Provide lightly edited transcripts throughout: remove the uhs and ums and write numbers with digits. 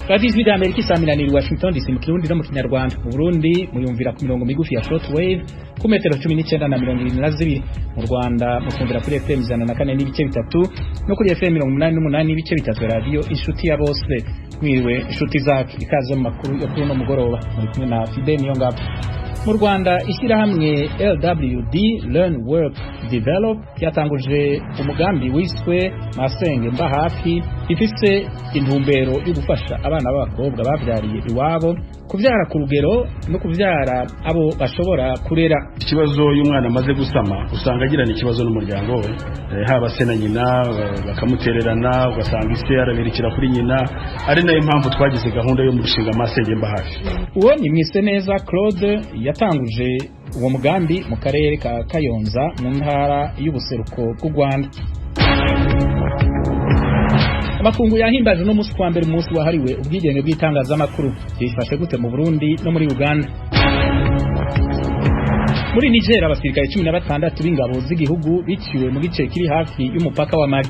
Radiyo Ijwi ry'Amerika isaminanira i Washington DC mu Kirundi no mu Kinyarwanda. Mu Burundi muyumvira ku mirongo migufi ya shortwave ku metero 19 na 22. Mu Rwanda mutwumvira kuri FM 104.3 no kuri FM 88.3, Radio Inshuti ya Bose. Mwiriwe inshuti zacu, ikaze mu makuru yo kuri uno mugoroba. Muri kumwe na Fidel Niyongabo. Mu Rwanda, ishyirahamwe LWD, Learn Work Develop, ryatanguje umugambi wiswe Masenge Mba Hafi, ifise intumbero yo gufasha abana b'abakobwa bavyariye iwabo kuvyara ku rugero no kuvyara abo bashobora kurera. Ikibazo iyo umwana amaze gusama, usanga agirana ikibazo n'umuryango we, haba se na nyina, bakamutererana, ugasanga ise arabirikira kuri nyina, ari nayo mpamvu twagize gahunda yo mu rushinga Masenge Mba Hafi. Uwo ni Mwiseneza Claude yatanguje uwo mugambi mu karere ka Kayonza mu ntara y'ubuseruko bw'u Rwanda. Amakungu yahimbaje uno munsi kwa mbere umunsi wahariwe ubwigenge bw'itangazamakuru. Byifashe gute mu Burundi no muri Uganda? Muri Niger, abasirikare 16 b'ingabo z'igihugu biciwe mu gice kiri hafi y'umupaka wa Mali.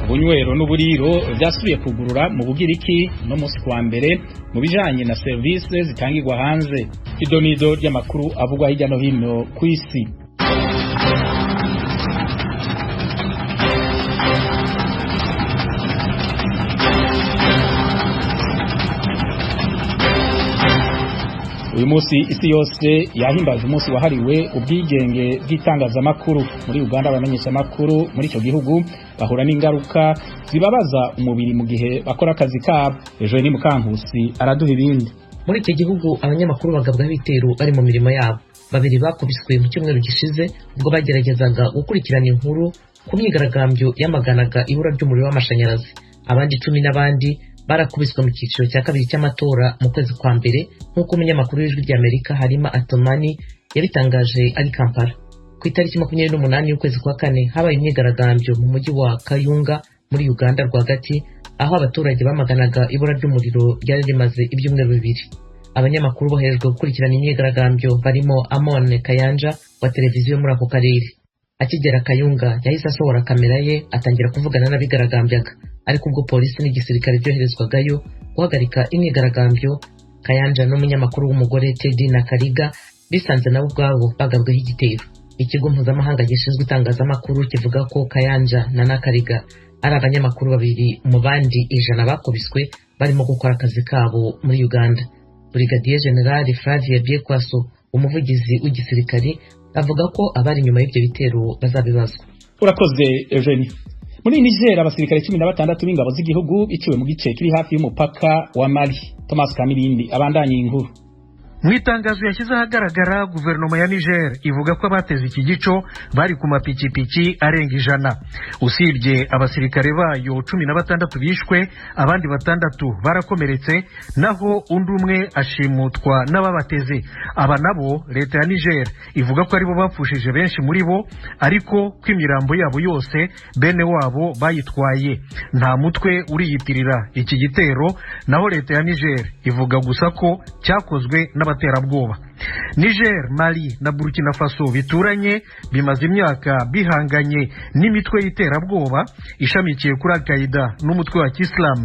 Ubunywero n'uburiro vyasubiye kugurura mu Bugiriki no munsi kwa mbere mu bijanye na serivisi zitangirwa hanze. Idonido ry'amakuru avugwa hirya no hino kw'isi. Uyu munsi isi yose yahimbaje umunsi wahariwe ubwigenge bw'itangazamakuru. Muri Uganda, abamenyeshamakuru muri icyo gihugu bahura n'ingaruka zibabaza umubiri mu gihe bakora akazi kabo. Ejo ni Mukankusi araduha ibindi. Muri icyo gihugu abanyamakuru bagabwaho ibitero bari mu mirimo yabo. Babiri bakubiswe mu cyumweru gishize ubwo bageragezaga gukurikirana inkuru ku myigaragambyo yamaganaga ibura ry'umuriro w'amashanyarazi. Abandi 10 n'abandi barakubiswe mu cyiciro cya kabiri cy'amatora mu kwezi kwa mbere, nk'uko umunyamakuru w'Ijwi ry'Amerika Halima Atomani yabitangaje ari Kampala. Ku itariki 28 y'ukwezi kwa kane habaye imyigaragambyo mu mujyi wa Kayunga muri Uganda rwagati, aho abaturage bamaganaga ibura ry'umuriro ryari rimaze ibyumweru 2. Abanyamakuru boherejwe gukurikirana imyigaragambyo barimo Amon Kayanja wa televiziyo muri ako karere. Akigera Kayunga yahise asohora kamera ye atangira kuvugana n'abigaragambyaga, ariko ubwo polisi n'igisirikare byoherezwagayo guhagarika imyigaragambyo, Kayanja n'umunyamakuru w'umugore Teddy Nakariga bisanze nabo ubwabo bagabweho igitero. Ikigo mpuzamahanga gishinzwe itangazamakuru kivuga ko Kayanja na Nakariga ari abanyamakuru babiri mu bandi 100 bakubiswe barimo gukora akazi kabo muri Uganda. Brigadier General Flavia Byekwaso, umuvugizi w'igisirikare, avuga ko abari inyuma y'ibyo bitero bazabibazwa. Urakoze, Eugenie. Muri Niger, abasirikare 16 b'ingabo z'igihugu biciwe mu gice kiri hafi y'umupaka wa Mali. Thomas Kamirindi abandanye inkuru. Mu itangazo yashyize ahagaragara, guverinoma ya Niger ivuga ko abateze iki gico bari ku mapikipiki arenga 100. Usibye abasirikare bayo 16 bishwe, abandi 6 barakomeretse, naho undi umwe ashimutwa n'ababateze. Aba nabo leta ya Niger ivuga ko aribo bapfushije benshi muri bo, ariko ko imirambo yabo yose bene wabo bayitwaye. Nta mutwe uriyitirira iki gitero, naho leta ya Niger ivuga gusa ko cyakozwe n'abaterabwoba. Niger, Mali na Burkina Faso bituranye bimaze imyaka bihanganye n'imitwe y'iterabwoba ishamikiye kuri Al-Qaeda n'umutwe wa Islam.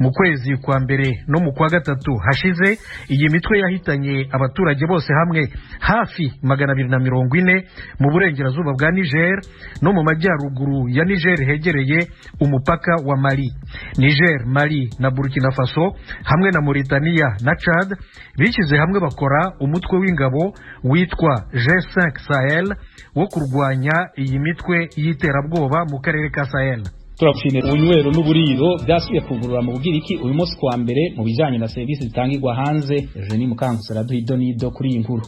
Mu kwezi kwa mbere no mu kwa gatatu hashize, iyi mitwe yahitanye abaturage bose hamwe hafi 240 mu burengerazuba bwa Niger no mu majyaruguru ya Niger hegereye umupaka wa Mali. Niger, Mali na Burkina Faso hamwe na Mauritania na Chad bishyize hamwe bakora umutwe w'ingabo witwa G5 Sahel wo kurwanya iyi mitwe y'iterabwoba mu karere ka Sahel. Turagushimira. Ubunywero n'uburiro byasubiye kugurura mu Bugiriki uyu munsi kwa mbere mu bijanye na serivisi zitangirwa hanze. Eugenie Mukankusi araduha idonido kuri iyi nkuru.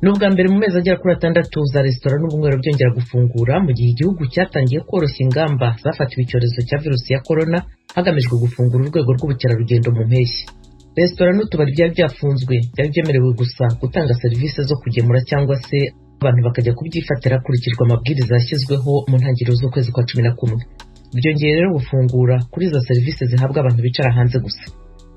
Ni ubwa mbere mu mezi agera kuri 6 za resitora n'ubunywero byongera gufungura, mu gihe igihugu cyatangiye koroshya ingamba zafatiwe icyorezo cya virusi ya corona, hagamijwe gufungura urwego rw'ubukerarugendo mu mpeshyi. Resitora n'utubari byari byafunzwe byari byemerewe gusa gutanga serivisi zo kugemura cyangwa se abantu bakajya kubyifatira hakurikijwe amabwiriza yashyizweho mu ntangiriro z'ukwezi kwa 11. Byongeye rero gufungura kuri izo serivisi zihabwa abantu bicara hanze gusa.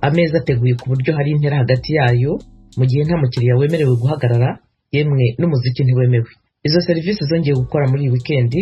Ameza ateguye ku buryo hari intera hagati yayo, mu gihe nta mukiriya wemerewe guhagarara, yemwe n'umuziki ntiwemewe. Izo serivisi zongeye gukora muri iyi wikendi.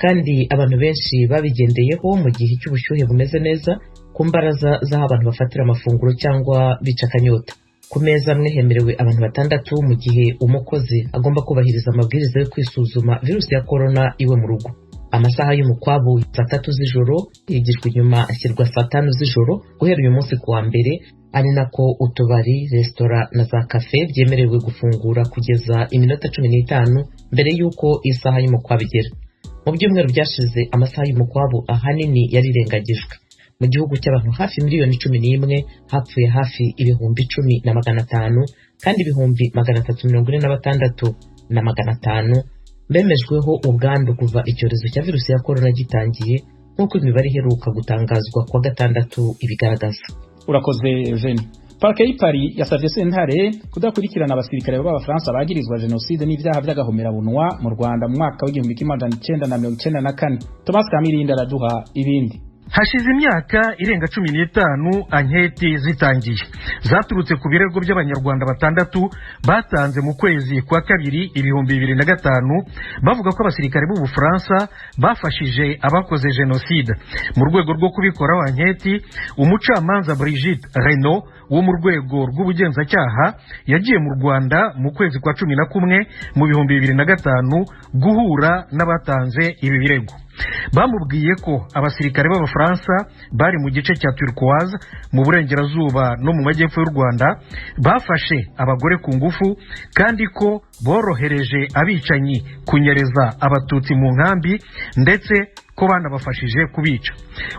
Kandi abantu benshi babigendeyeho mu gihe cy'ubushyuhe bumeze neza ku mbaraza z'aho abantu bafatira amafunguro cyangwa bica akanyota. Ku meza amwe hemerewe abantu batandatu, mu gihe umukozi agomba kubahiriza amabwiriza yo kwisuzuma virusi ya korona iwe mu rugo. Amasaha y'umukwabu saa 3 z'ijoro yigijwe inyuma ashyirwa saa 5 z'ijoro guhera uyu munsi kuwa mbere, ari nako utubari, resitora na za kafe byemerewe gufungura kugeza iminota 15 mbere y'uko isaha y'umukwabu igera. Mu byumweru byashize amasaha y'umukwabu ahanini yarirengagijwe. Mu gihugu cy'abantu hafi miliyoni 11 hapfuye hafi 10,500 kandi 346,500 bemejweho ubwandu kuva icyorezo cya virusi ya korona gitangiye, nk'uko imibare iheruka gutangazwa kuwa gatandatu ibigaragaza. Urakoze Eugene. Parke y'i Paris yasavye sentare kudakurikirana abasirikare b'Abafaransa bagirizwa jenoside n'ivyaha vy'agahomerabunwa mu Rwanda mu mwaka w'1994. Thomas Kamirinda araduha ibindi. Hashize imyaka irenga 15 anketi zitangiye, zaturutse ku birego by'Abanyarwanda 6 batanze mu kwezi kwa kabiri 2005, bavuga ko abasirikare b'Ubufaransa bafashije abakoze jenoside. Mu rwego rwo kubikoraho anketi, umucamanza Brigitte Reynaud wo mu rwego rw'ubugenzacyaha yagiye mu Rwanda mu kwezi kwa 11 mu 2005 guhura n'abatanze ibi birego. Bamubwiye ko abasirikare b'Abafaransa bari mu gice cya Turquoise mu burengerazuba no mu majyepfo y'u Rwanda bafashe abagore ku ngufu, kandi ko borohereje abicanyi kunyereza abatutsi mu nkambi, ndetse ko banabafashije kubica.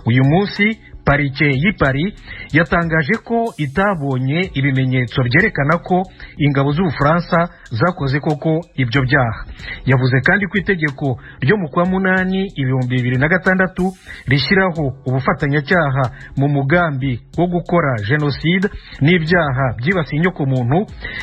Uyu munsi parike y'i Paris yatangaje ko itabonye ibimenyetso byerekana ko ingabo z'Ubufaransa zakoze koko ibyo byaha. Yavuze kandi ko itegeko ryo mu kwa 8 2006 rishyiraho ubufatanyacyaha mu mugambi wo gukora jenoside n'ibyaha byibasiye inyokomuntu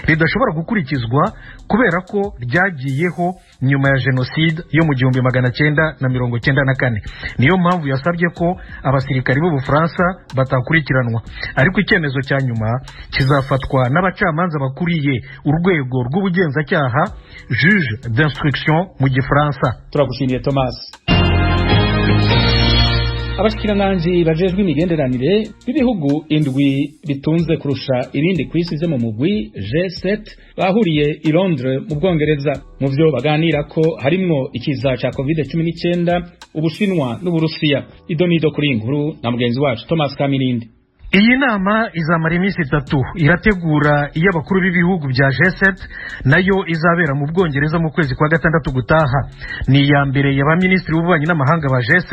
ridashobora gukurikizwa kubera ko ryagiyeho nyuma ya jenoside yo mu 1994. Niyo mpamvu yasabye ko abasirikari b'Ubufaransa batakurikiranwa, ariko icyemezo cya nyuma kizafatwa n'abacamanza bakuriye urwego rw'ubugenzacyaha, juge d'instruction mu Gifaransa. Turagushimiye Thomas. Abashikiranganji bajejwe imigenderanire b'ibihugu 7 bitunze kurusha ibindi ku isi vyo mu mugwi G7 bahuriye i Londres mu Bwongereza. Mu vyo baganira ko harimwo ikiza ca COVID-19, Ubushinwa n'Uburusiya. Idonido kuri inkuru na mugenzi wacu Thomas Kamirindi. Iyi nama izamara iminsi 3, irategura iy'abakuru b'ibihugu bya G7 nayo izabera mu Bwongereza mu kwezi kwa 6 gutaha. Ni iya mbere ya baminisitiri b'ububanyi n'amahanga ba G7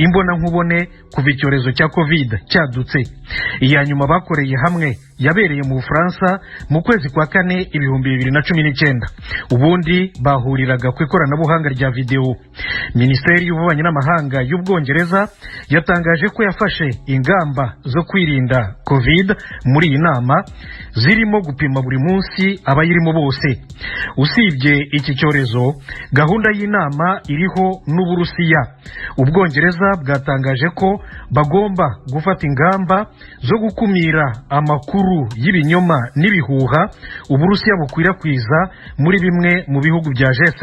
imbona nkubone kuva icyorezo cya Covid cyadutse. Iya nyuma bakoreye hamwe yabereye mu Bufaransa mu kwezi kwa 4 2019. Ubundi bahuriraga ku ikoranabuhanga rya video. Minisiteri y'ububanyi n'amahanga y'Ubwongereza yatangaje ko yafashe ingamba zo kwirinda Covid muri iyi nama, zirimo gupima buri munsi abayirimo bose. Usibye iki cyorezo, gahunda y'inama iriho n'Uburusiya. Ubwongereza bwatangaje ko bagomba gufata ingamba zo gukumira amakuru y'ibinyoma n'ibihuha Uburusiya bukwirakwiza muri bimwe mu bihugu bya G7.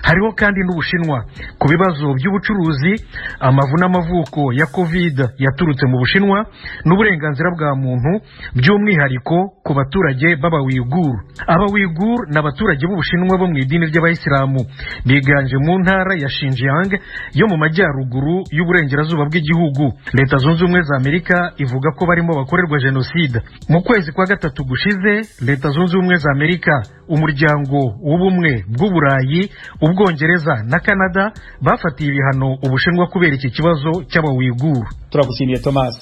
Hariho kandi n'Ubushinwa ku bibazo by'ubucuruzi, amavu n'amavuko ya Covid yaturutse mu Bushinwa n'uburenganzira bwa muntu, by'umwihariko ku baturage b'Abawigur. Abawigur ni abaturage b'Ubushinwa bo mu idini ry'Abayisilamu, biganje mu ntara ya Xinjiang yo mu majyaruguru y'uburengerazuba bw'igihugu. Leta Zunze Ubumwe za Amerika ivuga ko barimo bakorerwa jenoside. Mu kwezi kwa 3 gushize, Leta Zunze Ubumwe za Amerika, Umuryango w'Ubumwe bw'Uburayi, Ubwongereza na Canada bafatiye ibihano Ubushinwa kubera iki kibazo cy'Abawigur. Turagushimiye Thomas.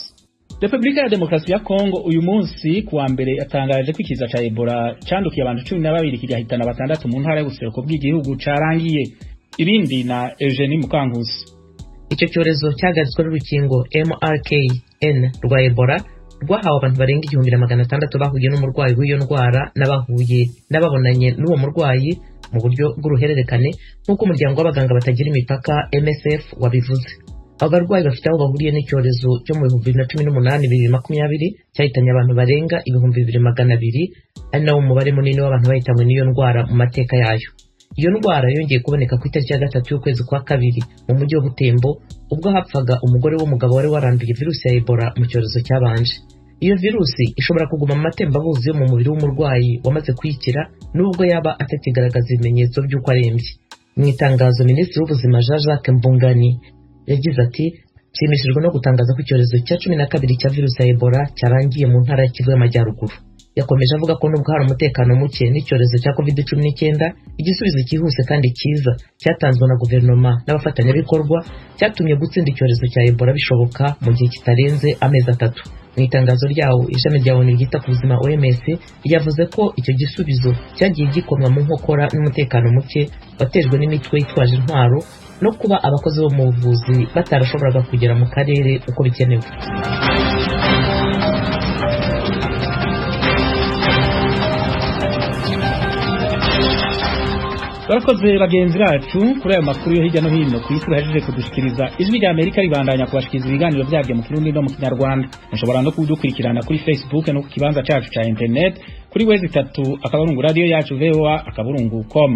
Republika ya Demokarasi ya Kongo uyu munsi kuwa mbere yatangaje ko ikiza ca Ebola candukiye abantu 12 kigahitana 6 mu ntara y'ubuseruko bw'igihugu carangiye. Ibindi na Eugenie Mukankusi. Icyo cyorezo cyahagaritswe n'urukingo MRKN rwa Ebola rwahawe abantu barenga 1600 bahuye n'umurwayi w'iyo ndwara n'abahuye n'ababonanye n'uwo murwayi mu buryo bw'uruhererekane, nk'uko umuryango w'abaganga batagira imipaka MSF wabivuze. Abo barwayi bafite aho bahuriye n'icyorezo cyo mu 2018-2020 cyahitanye abantu barenga 2200, ari nawo umubare munini w'abantu bahitanywe n'iyo ndwara mu mateka yayo. Iyo ndwara yongeye kuboneka ku itariki ya 3 y'ukwezi kwa 2 mu mujyi wa Butembo, ubwo hapfaga umugore w'umugabo wari waranduye virusi ya Ebola mu cyorezo cyabanje. Iyo virusi ishobora kuguma mu matembabuzi yo mu mubiri w'umurwayi wamaze kuyikira, nubwo yaba atakigaragaza ibimenyetso by'uko arembye. Mu itangazo, Minisitiri w'Ubuzima Jean Jacques Mbungani yagize ati: "Nshimishijwe no gutangaza ko icyorezo cya 12 cya virusi ya Ebola cyarangiye mu ntara ya Kivu y'Amajyaruguru." Yakomeje avuga ko nubwo hari umutekano muke n'icyorezo cya COVID-19, igisubizo cyihuse kandi cyiza cyatanzwe na guverinoma n'abafatanyabikorwa cyatumye gutsinda icyorezo cya Ebola bishoboka mu gihe kitarenze amezi 3. Mu itangazo ryawo, ishami rya ONU ryita ku buzima OMS ryavuze ko icyo gisubizo cyagiye gikomwa mu nkokora n'umutekano muke watejwe n'imitwe yitwaje intwaro no kuba abakozi bo mu buvuzi batarashoboraga kugera mu karere uko bikenewe. Barakoze bagenzi bacu kuri ayo makuru yo hirya no hino ku isi bahejeje kudushikiriza. Ijwi rya Amerika ribandanya kubashikiriza ibiganiro byabyo mu Kirundi no mu Kinyarwanda. Mushobora no kudukurikirana kuri Facebook no ku kibanza cacu ca internet kuri www.radioyacu.voa.com.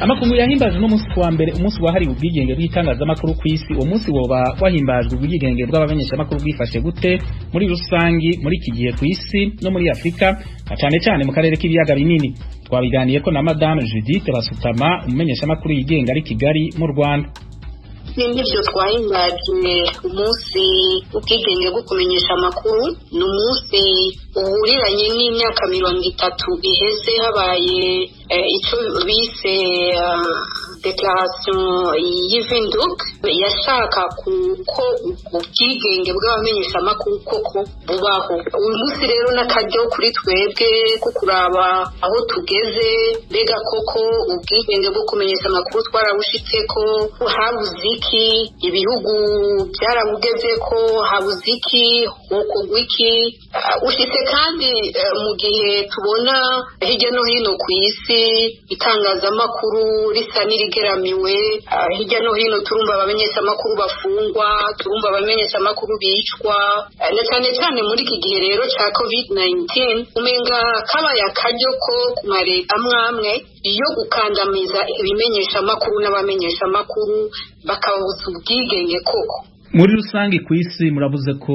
Amakungu yahimbajwe no munsi wa mbere, umunsi wahariwe ubwigenge bw'itangazamakuru ku isi. Uwo munsi woba wahimbajwe ubwigenge bw'abamenyeshamakuru bwifashe gute muri rusangi muri iki gihe ku isi no muri Afrika, na cyane cyane mu karere k'ibiyaga binini? Twabiganiye ko na Madame Judith Basutama, umumenyeshamakuru yigenga ari Kigali mu Rwanda. N'ibyo twahimbaje umunsi w'ubwigenge bwo kumenyesha amakuru, ni umunsi uhuriranye n'imyaka 30 iheze habaye icyo bise declaration y'Windhoek, yashaka kuko ubwigenge bw'abamenyeshamakuru koko bubaho. Uyu munsi rero n'akaryo kuri twebwe ko kuraba aho tugeze, mbega koko ubwigenge bwo kumenyesha amakuru twarabushitseko, habuze iki, ibihugu byarabugeze ko habuze iki, hokorwa iki? Ushitse kandi mu gihe tubona hirya no hino ku isi itangazamakuru risa n'irigeramiwe. Hirya no hino turumva abamenyeshamakuru bafungwa, turumva abamenyeshamakuru bicwa, na cyane cyane muri iki gihe rero cya COVID-19, umenga kabaye akaryo ko ku mareta amwe amwe yo gukandamiza ibimenyeshamakuru n'abamenyeshamakuru, bakababuza ubwigenge koko. Muri rusange ku isi, muravuze ko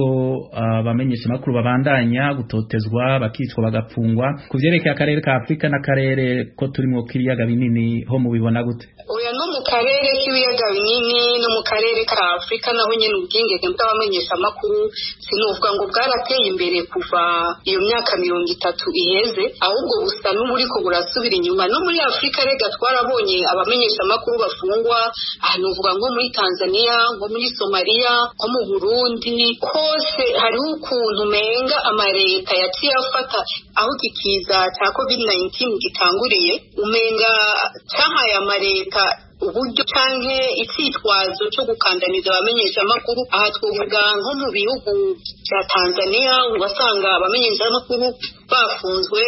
abamenyesha makuru babandanya gutotezwa, bakicwa, bagapfungwa. Ku vyerekeye akarere ka Afrika n'akarere ko turimo k'ibiyaga binini, ho mubibona gute? Oya, no mu karere k'ibiyaga binini no mu karere ka Afrika naho nyene ubwigenge bw'abamenyesha makuru sinuvuga ngo bwarateye imbere kuva iyo myaka 30 iheze, ahubwo busa n'uburiko burasubira inyuma. No muri Afrika rega twarabonye abamenyesha makuru bafungwa, aha nuvuga nko muri Tanzania, nko muri Somalia, nko mu Burundi hose. Hariho ukuntu umenga amareta yaciye afata aho iki kiza cya COVID-19 gitanguriye, umenga cyahaye amareta uburyo canke icyitwazo cyo gukandamiza abamenyeshamakuru. Aha twovuga nko mu bihugu bya Tanzania, ugasanga abamenyeshamakuru bafunzwe,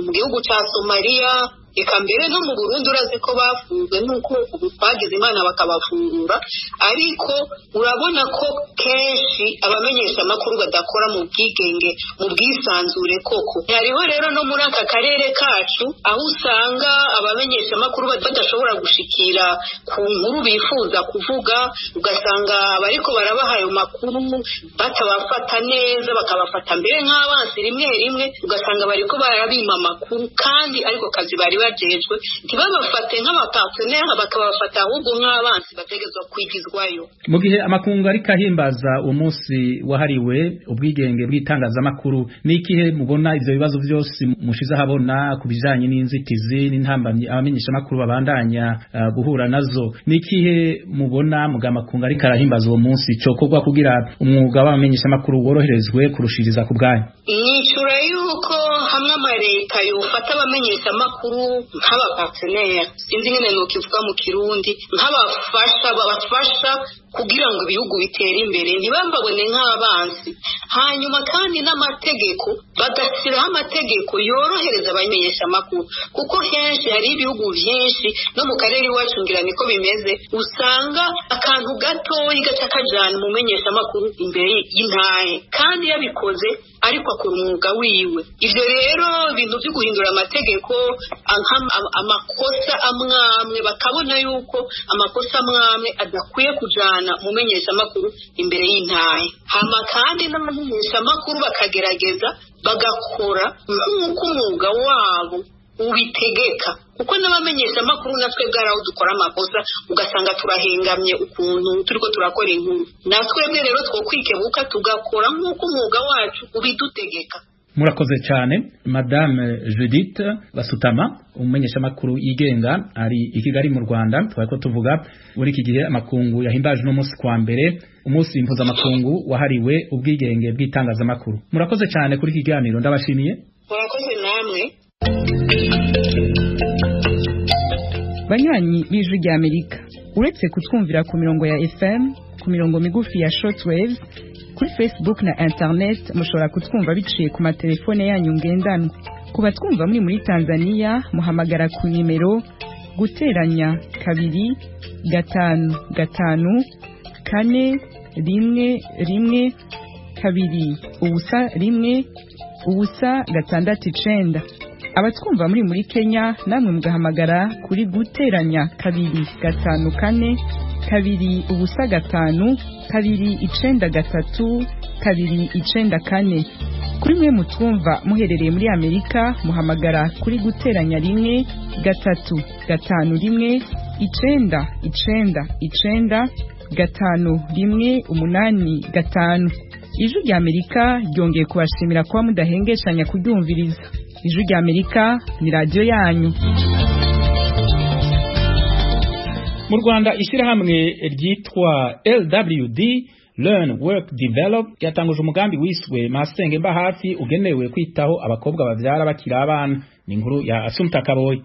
mu gihugu cya Somalia, eka mbere no mu Burundi urazi ko bafunzwe, nuko ubu twagize Imana bakabafungura. Ariko urabona ko kenshi abamenyeshamakuru badakora mu bwigenge, mu bwisanzure koko. Hariho rero no muri aka karere kacu aho usanga abamenyeshamakuru badashobora gushikira ku nkuru bifuza kuvuga, ugasanga abariko barabaha ayo makuru batabafata neza, bakabafata mbere nk'abansi rimwe rimwe, ugasanga bariko barabima amakuru kandi ariko kazi bari bajejwe. Ntibabafate nk'abapartenaire, bakabafata ahubwo nk'abansi bategezwa kwigizwayo. Mu gihe amakungu ariko ahimbaza uwo munsi wahariwe ubwigenge bw'itangazamakuru, ni ikihe mubona ivyo bibazo vyose mushize ahabona ku bijanye n'inzitizi n'intambamyi abamenyeshamakuru babandanya guhura nazo, ni ikihe mubona muga amakungu ariko arahimbaza uwo munsi cokorwa kugira umwuga w'abamenyeshamakuru woroherezwe kurushiriza ku bwanyu? Nicura yuko hamwe amareta yofata abamenyeshamakuru nk'abapartenaire, sinzi ingene nokivuga mu Kirundi, nk'abafasha, babafasha kugira ngo ibihugu bitere imbere, ntibababone nk'abansi. Hanyuma kandi n'amategeko, bagashyiraho amategeko yorohereza abamenyeshamakuru, kuko henshi hari ibihugu byinshi no mu karere iwacu ngira niko bimeze, usanga akantu gatoyi gaca kajana umumenyeshamakuru imbere y'intahe, kandi yabikoze ariko akora umwuga wiwe. Ivyo rero ibintu byo guhindura amategeko, amakosa amwamwe bakabona yuko amakosa amwamwe adakwiye kujana umumenyeshamakuru imbere y'intahe. Hama kandi n'abamenyeshamakuru bakagerageza bagakora nk'uko umwuga wabo ubitegeka, kuko n'abamenyeshamakuru natwe bwaraho dukora amakosa ugasanga turahengamye ukuntu turiko turakora inkuru. Natwebwe rero twokwikebuka tugakora nk'uko umwuga wacu ubidutegeka. Murakoze cyane Madame Judith Basutama, umumenyeshamakuru yigenga ari i Kigali mu Rwanda. Twari ko tuvuga muri iki gihe amakungu yahimbaje no munsi kwa mbere, umunsi mpuzamakungu wahariwe ubwigenge bw'itangazamakuru. Murakoze cyane kuri iki kiganiro, ndabashimiye. Murakoze namwe. Banywanyi b'Ijwi rya Amerika, uretse kutwumvira ku mirongo ya FM, ku mirongo migufi ya shortwaves, kuri Facebook na internet mushobora kutwumva biciye ku matelefone yanyu ngendanwa. Ku batwumva muri Tanzania, muhamagara ku nimero guteranya 2 5 5 4 1 1 2 0 1 0 6 9. Abatwumva muri Kenya namwe mugahamagara kuri guteranya 2 5 4 2 0 5 2 9 3 2 9 4. Kuri mwe mutwumva muherereye muri Amerika, muhamagara kuri guteranya 1 3 5 1 9 9 9 5 1 8 5. Ijwi rya Amerika ryongeye kubashimira kuba mudahengeshanya kuryumviriza. Ijwi rya Amerika ni radiyo yanyu. Mu Rwanda, ishyirahamwe ryitwa LWD, Learn Work Develop, ryatanguje umugambi wiswe Masenge Mba Hafi, ugenewe kwitaho abakobwa bavyara bakiri abana. Ni inkuru ya Asumta Kaboyi.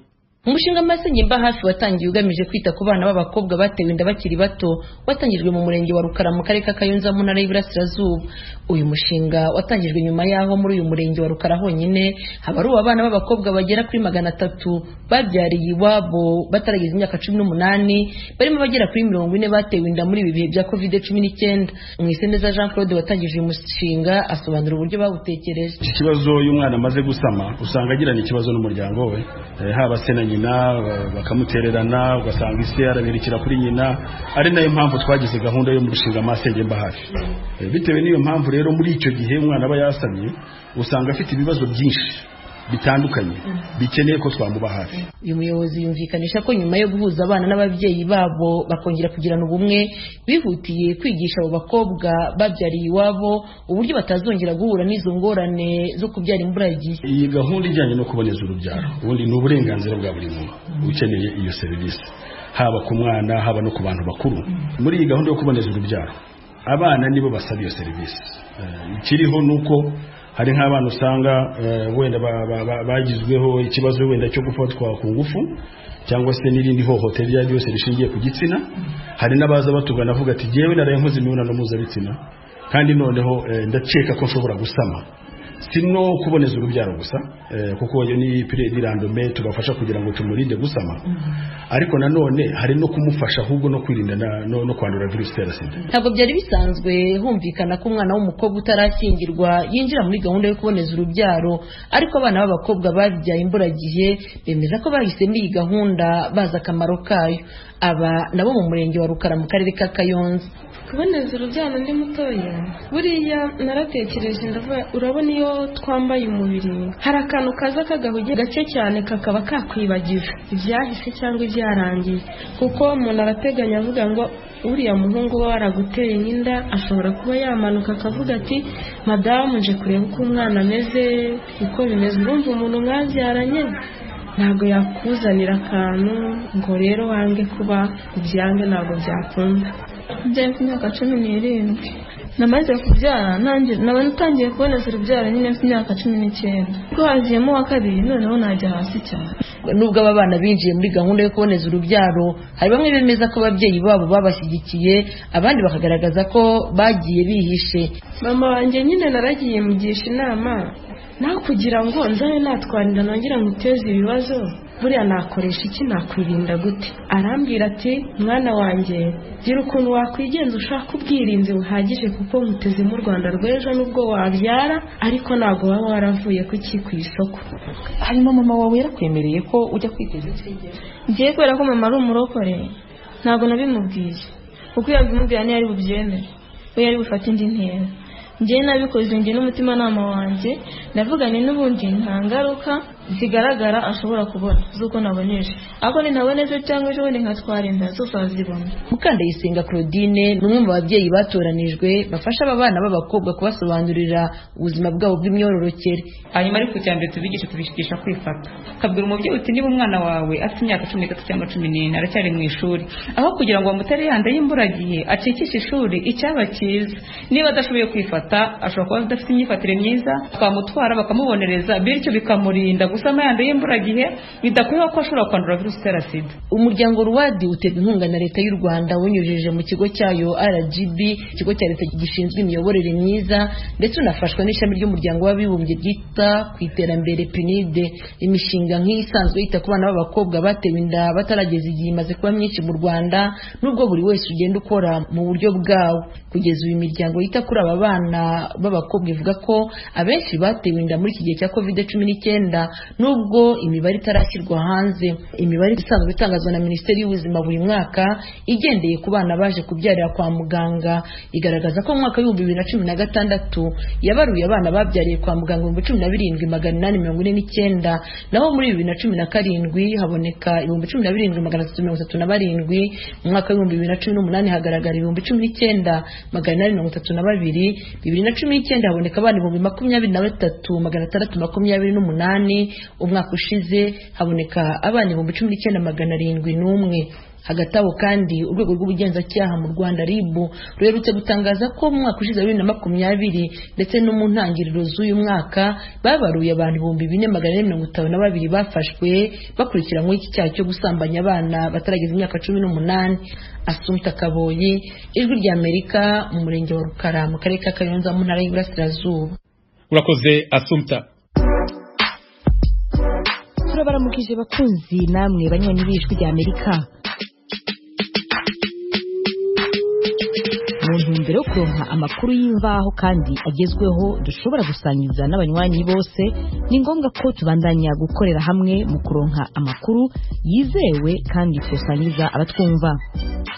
Umushinga Masenge Mba Hafi watangiye ugamije kwita ku bana b'abakobwa batewe inda bakiri bato, watangijwe mu murenge wa Rukara mu karere ka Kayonza mu ntara y'Iburasirazuba. Uyu mushinga watangijwe nyuma y'aho muri uyu murenge wa Rukara honyine habaruwe abana b'abakobwa bagera kuri 300 babyariye iwabo batarageza imyaka 18, barimo bagera kuri 40 batewe inda muri ibi bihe bya Covid-19. Mwiseneza Jean Claude watangije uyu mushinga asobanura uburyo bawutekereje. Iki kibazo y'umwana amaze gusama usanga agirana ikibazo n'umuryango we, haba se na nyina bakamutererana, ugasanga ise arabirikira kuri nyina, ari nayo mpamvu twagize gahunda yo mu rushinga Masenge Mba Hafi. Bitewe n'iyo mpamvu rero, muri icyo gihe umwana aba yasamye usanga afite ibibazo byinshi bitandukanye bikeneye ko twamuba hafi. Uyu muyobozi yumvikanisha ko nyuma yo guhuza abana n'ababyeyi babo bakongera kugirana ubumwe, bihutiye kwigisha abo bakobwa babyariye iwabo uburyo batazongera guhura n'izo ngorane zo kubyara imburagihe. Iyi gahunda ijyanye no kuboneza urubyaro ubundi ni uburenganzira bwa buri muntu ukeneye iyo serivisi, haba ku mwana haba no ku bantu bakuru. Muri iyi gahunda yo kuboneza urubyaro abana nibo basaba iyo serivisi. Ikiriho nuko hari nk'abana usanga wenda bagizweho ikibazo wenda cyo gufatwa ku ngufu cyangwa se n'irindi hohotera iryo ari ryose rishingiye ku gitsina. Hari n'abaza batugana avuga ati jyewe naraye nkoze imibonano mpuzabitsina kandi noneho ndakeka ko nshobora gusama. Si no kuboneza urubyaro gusa, kuko iyo ni période randome tubafasha kugira ngo tumurinde gusama, ariko nanone hari no kumufasha ahubwo no kwirinda no kwandura virusi itera sida. Ntabwo byari bisanzwe humvikana ko umwana w'umukobwa utarakingirwa yinjira muri gahunda yo kuboneza urubyaro, ariko abana b'abakobwa babyaye imburagihe bemeza ko bahisemo iyi gahunda bazi akamaro kayo. Aba nabo mu murenge wa Rukara mu karere ka Kayonza. Kuboneza urubyaro ndi mutoya, buriya naratekereje ndavuga, urabona iyo twambaye umubiri hari akantu kaza kagahuge gake cyane kakaba kakwibagiza ibyahise cyangwa ibyarangiye, kuko umuntu arateganya avuga ngo uriya muhungu we waraguteye inda ashobora kuba yamanuka akavuga ati madamu nje kureba uko umwana ameze, uko bimeze. Urumva umuntu mwabyaranye ntabwo yakuzanira akantu ngo rero wange kuba ubyange, ntabwo byakunda. Mfite imyaka 17. Namaze kubyara nanjye naba natangiye kuboneza urubyaro nyine mfite imyaka 19, kuko hagiyemo uwa kabiri noneho najya hasi cyane. Nubwo aba bana binjiye muri gahunda yo kuboneza urubyaro, hari bamwe bemeza ko ababyeyi babo babashyigikiye, abandi bakagaragaza ko bagiye bihishe. Mama wanjye nyine naragiye mugisha inama, naho kugira ngo nzabe natwarira nongera nguteze ibibazo, buriya nakoresha iki, nakwirinda gute? Arambwira ati mwana wanjye gira ukuntu wakwigenza ushaka ubwirinzi buhagije, kuko nkutezemo u Rwanda rw'ejo nubwo wabyara ariko ntabwo waba waravuye kuki ku isoko. Hanyuma mama wawe yarakwemereye ko ujya kwiteza inshinge? Ngiye kubera ko mama ari umurokore ntabwo nabimubwiye, kuko iyo abimubwira ntiyari bubyemere, we yari bufate indi ntera. Njye nabikoze njye n'umutimanama wanjye, navuganye n'ubundi nta ngaruka zigaragara ashobora kubona z'uko naboneje, ariko nintaboneje cyangwa ejo bundi nkatwara inda zose azibona. Mukandayisenga Claudine ni umwe mu babyeyi batoranijwe bafasha aba bana b'abakobwa kubasobanurira ubuzima bwabo bw'imyororokere. Hanyuma ariko icya mbere tubigisha kwifata, ukabwira umubyeyi uti niba umwana wawe afite imyaka 13 cyangwa 14 aracyari mu ishuri, aho kugira ngo bamutere yanda y'imburagihe acikishe ishuri, icyaba cyiza niba adashoboye kwifata ashobora kuba adafite imyifatire myiza, twamutwara bakamubonereza, bityo bikamurinda gusama yanda y'imburagihe bidakwiye ko ashobora kwandura virusi itera sida. Umuryango Ruwadi uterwa inkunga na leta y'u Rwanda unyujije mu kigo cyayo RGB, ikigo cya leta gishinzwe imiyoborere myiza, ndetse unafashwa n'ishami ry'umuryango w'abibumbye ryita ku iterambere PNUD. Imishinga nk'iyi isanzwe yita ku bana b'abakobwa batewe inda batarageza igihe imaze kuba myinshi mu Rwanda, nubwo buri wese ugenda ukora mu buryo bwawo. Kugeza ubu imiryango yita kuri aba bana b'abakobwa ivuga ko abenshi batewe inda muri iki gihe cya COVID-19, nubwo imibare itarashyirwa hanze. Imibare isanzwe itangazwa na Minisiteri y'Ubuzima buri mwaka igendeye ku bana baje kubyarira kwa muganga igaragaza ko mu mwaka w'ibihumbi 2016 yabaruye abana babyariye kwa muganga 17,849, naho muri 2017 haboneka 17,337, mu mwaka w'ibihumbi 2018 hagaragara 19,832, 2019 haboneka abana 23,628, umwaka ushize haboneka abana 19,701. Hagati aho kandi urwego rw'ubugenzacyaha mu Rwanda RIB ruherutse gutangaza ko mu mwaka ushize 2020 ndetse no mu ntangiriro z'uyu mwaka babaruye abantu 4,452 bafashwe bakurikiranyweho iki cyaha cyo gusambanya abana batarageza imyaka 18. Asumta Kaboyi, Ijwi ry'Amerika, mu murenge wa Rukara mu karere ka Kayonza mu ntara y'Iburasirazuba. Urakoze Asumta. Turabaramukije bakunzi namwe banywanyi b'Ijwi ry'Amerika. Mu ntumbero yo kuronka amakuru y'imvaho kandi agezweho dushobora gusangiza n'abanywanyi bose, ni ngombwa ko tubandanya gukorera hamwe mu kuronka amakuru yizewe kandi twosangiza abatwumva.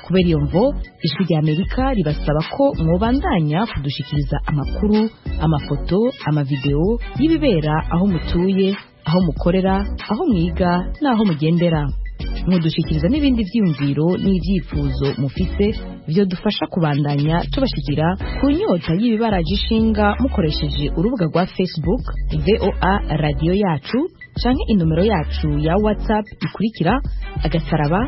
Kubera iyo mvo, Ijwi ry'Amerika ribasaba ko mwobandanya kudushikiriza amakuru, amafoto, amavideo y'ibibera aho mutuye, aho mukorera, aho mwiga n'aho mugendera. Mudushikiriza n'ibindi byiyumviro n'ibyifuzo mufise byo dufasha kubandanya tubashikira ku nyota y'ibibaraje ishinga mukoresheje urubuga rwa Facebook VOA radio yacu canke inomero yacu ya WhatsApp ikurikira agasaraba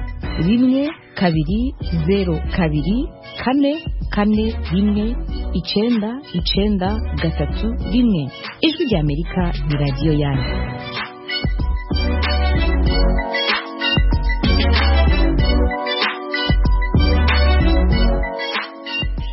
1 2 0 2 4 4 1 9 9 3 1. Ijwi ry'Amerika ni radiyo yanyu.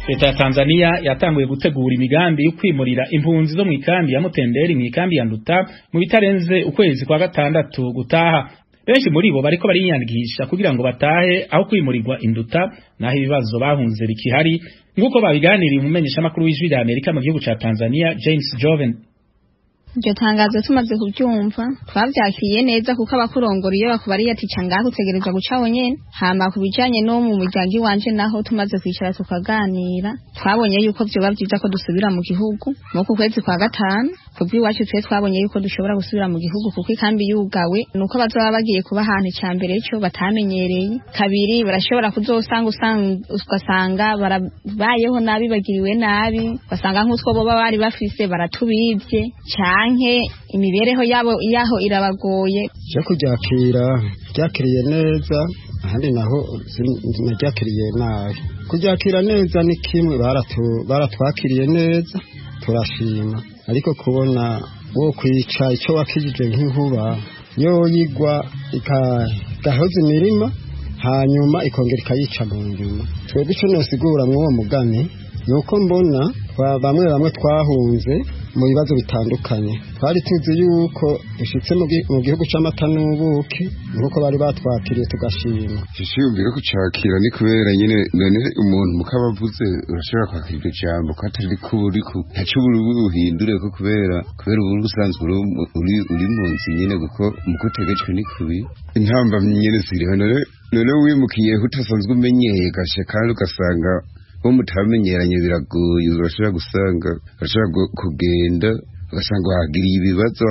Leta ya Tanzania yatanguye gutegura imigambi yo kwimurira impunzi zo mu ikambi ya Mutenderi mu ikambi ya Nduta mu bitarenze ukwezi kwa gatandatu gutaha. Benshi muri bo bariko bariyandikisha kugira ngo batahe aho kwimurirwa Induta, naho ibibazo bahunze bikihari, nk'uko babiganiriye umumenyeshamakuru w'Ijwi rya Amerika mu gihugu ca Tanzania James Joven. Iryo tangazo tumaze kubyumva twabyakiriye neza, kuko abakurongora iyo bakubariye ati ca ngaho utegerezwa guca wonyene. Hama ku bijanye no mu muryango iwanje naho tumaze kwicara tukaganira, twabonye yuko vyoba vyiza ko dusubira mu gihugu mu kwezi kwa gatanu. Kubw'iwacu twe twabonye yuko dushobora gusubira mu gihugu, kuko ikambi yugawe nuko bazoba bagiye kuba ahantu icya mbere cyo batamenyereye, kabiri barashobora kuzosanga ugasanga barabayeho nabi, bagiriwe nabi, ugasanga nk'utwo boba bari bafise baratubibye canke imibereho yabo yaho irabagoye. Cyo kuryakira ryakiriye neza, Ahandi naho naryakiriye nabi. Kuryakira neza ni kimwe, baratwakiriye neza turashima, ariko kubona wo kwica icyo wakijije nk'inkuba yoyigwa igahoza imirima hanyuma ikongera ikayica mu nyuma. Twebwe icyo nosigura mw'uwo mugani ni uko mbona bamwe bamwe twahunze mu bibazo bitandukanye, twari tuzi yuko dushitse mu gihugu c'amata n'ubuki, nk'uko bari batwakiriye tugashima. Iciyumviro kucakira ni kubera nyene none umuntu mukaba avuze urashobora kwakira iryo jambo ko atari ko uri ntaco buhindure ko kubera ubu usanzwe uri mu nzu nyene, kuko muko utegetswe ni kubi intamba nyene ziriho. None wimukiye utasanzwe umenyeye gashe kandi ugasanga bo mutamenyeranye biragoye, urashobora gusanga urashobora kugenda ugasanga wahagiriye ibibazo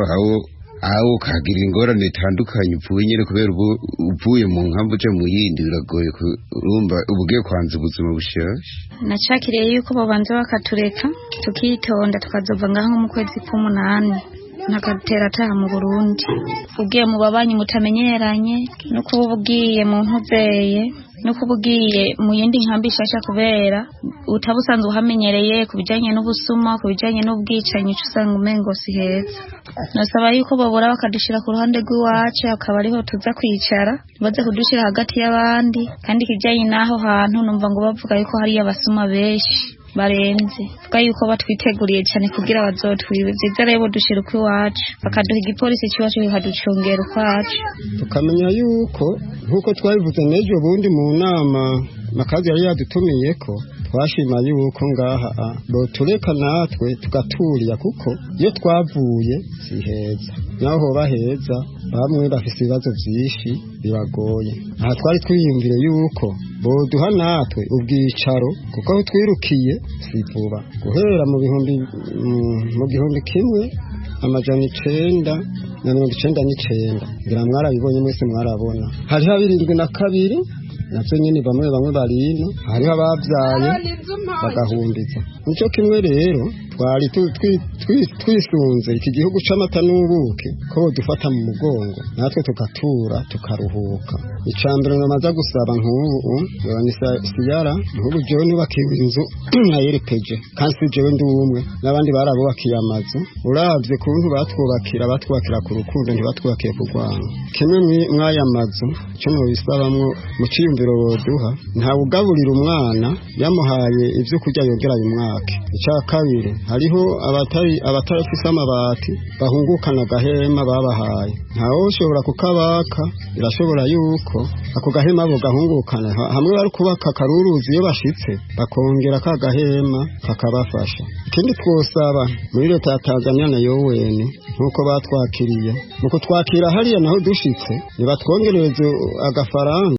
aho ukahagirira ingorane itandukanye upfuye nyine kubera uvuye mu nkambi uja mu yindi biragoye, urumva uba ugiye kwanza ubuzima bushasha. Nacakiriye yuko bobanza bakatureka tukitonda tukazova ngaho mu kwezi k'umunani ntakatera ataha mu Burundi. Ugiye mu babanyi mutamenyeranye no kuba ugiye mu ntuzeye no kuba ugiye mu yindi nkambi ishasha kubera utaba usanzwe uhamenyereye ku bijyanye n'ubusuma, ku bijyanye n'ubwicanyi, uca usanga umengo si heza. Nasaba yuko babura bakadushyira ku ruhande rw'iwacu akaba ariho tuza kwicara, baze kudushyira hagati y'abandi. Kandi ikijyanye n'aho hantu numva ngo bavuga yuko hariyo abasuma benshi barenze, vuga yuko batwiteguriye cyane kugira bazotwibe. Vyiza rero dushira uko iwacu bakaduha igipolisi c'iwacu kikaducungera ukwacu, tukamenya yuko nk'uko twabivuze n'ejo bundi mu nama makazi yari yadutumiye ko twashima yuko ngaha botureka natwe tugaturira, kuko iyo twavuye si heza, naho hoba heza bamwe bafise ibibazo vyinshi bibagoye. Aha twari twiyumvire yuko boduha natwe ubwicaro, kuko aho twirukiye si vuba, guhera mu 1999 ngira mwarabibonye mwese mwarabona, hariho 72 navyo nyene bamwe bamwe barino, hariho abavyaye bagahumbiza. Nico kimwe rero twari twisunze iki gihugu c'amata n'ubuki ko dufata mu mugongo natwe tugatura tukaruhuka. Icambere namaze gusaba nk'ubu siyara nk'ubu jewe nubakiwe inzu nayerekeje kandi si jewe ndi umwe n'abandi barabubakiye amazu. Uravye kuntu batwubakira ku rukundo ntibatwubakiye ku rwango. Kimwe mw'aya mazu ico nobisabamwo mu ciyumviro boduha, ntawugaburira umwana yamuhaye ivyo kurya yongera ayumwake. Ica kabiri hariho abatarafise amabati bahungukana agahema babahaye, ntawe ushobora kukabaka, birashobora yuko ako gahema bo gahungukana hamwe bari kubaka karuruzi iyo bashitse bakongera ka gahema kakabafasha. Ikindi twosaba muri leta ya Tanzania na UN nkuko batwakiriye mu kutwakira hariya naho dushitse nibatwongereze agafaranga.